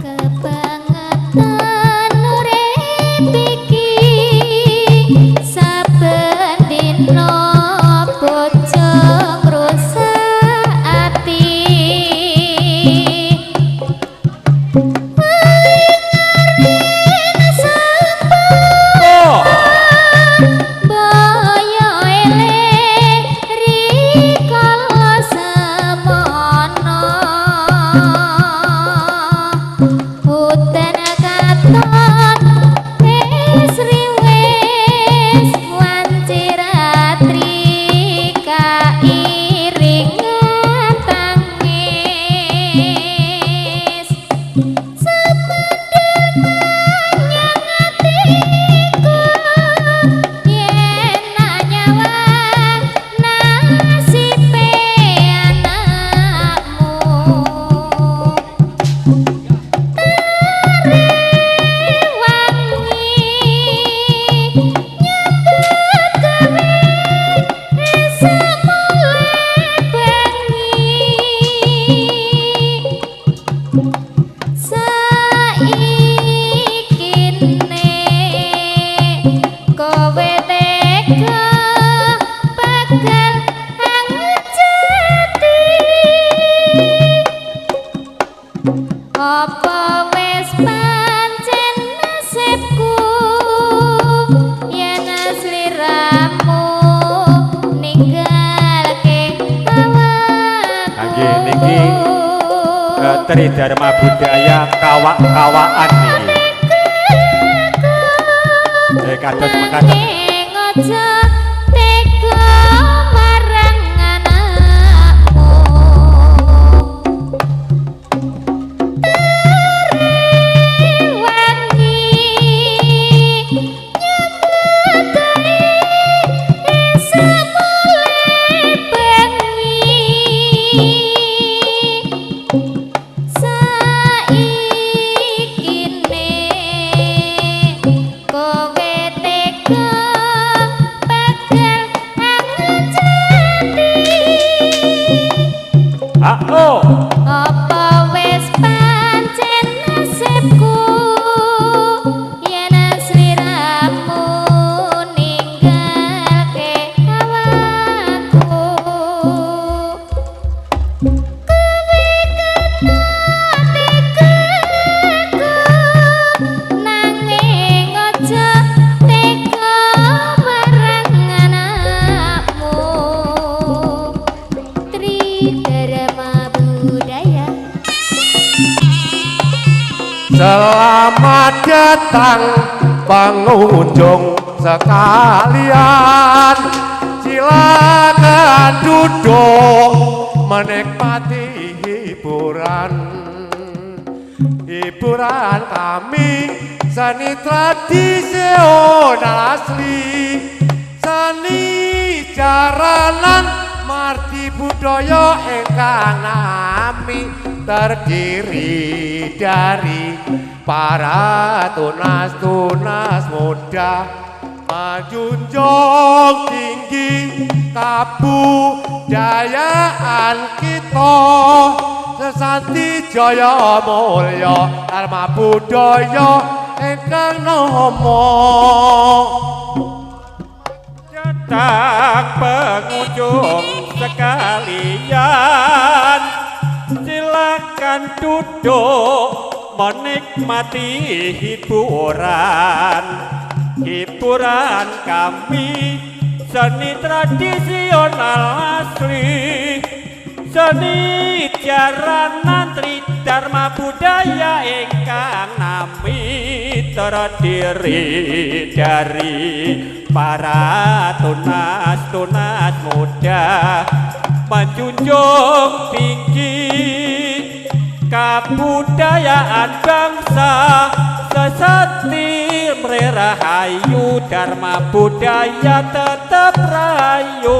Kebangetan urip iki saben dina bojo ngrusak ati. Oh, Boyo elek rikala semono udan katon wis riwis wanci ratri kairingan tangis semendel menyang atiku yen nyawang nasibe anakmu wangi nyambut gawe semule bengi saikine kowe tega bakal angejati apa wis pancen nasibku yen sliramu ninggalke awakku. Nggih, niki Tridharma Budaya kawak-kawakan niki. Kados mekaten. Nanging aja tega marang anakmu wangi nyambut gawe semule bengi saikine kowe tega bakal angejati. Ah, oh. Apa wis pancen nasibku yen sliramu ninggalke awakku kowe tegaku nanging aja tega marang anakmu. Tridharma Budaya. Selamat datang pengunjung sekalian. Silakan duduk menikmati hiburan. Hiburan kami seni tradisional asli, seni jaranan mardi budaya ingkang nami terdiri dari para tunas-tunas muda menjunjung tinggi kabudayaan kita sesanti jaya mulya dharma budaya ingkang nama. Datang pengunjung sekalian, silakan duduk menikmati hiburan. Hiburan kami seni tradisional asli, seni jaranan tridharma budaya ingkang nami terdiri dari para tunas-tunas muda menjunjung tinggi kabudayaan bangsa sesati rahayu dharma budaya tetap rahayu.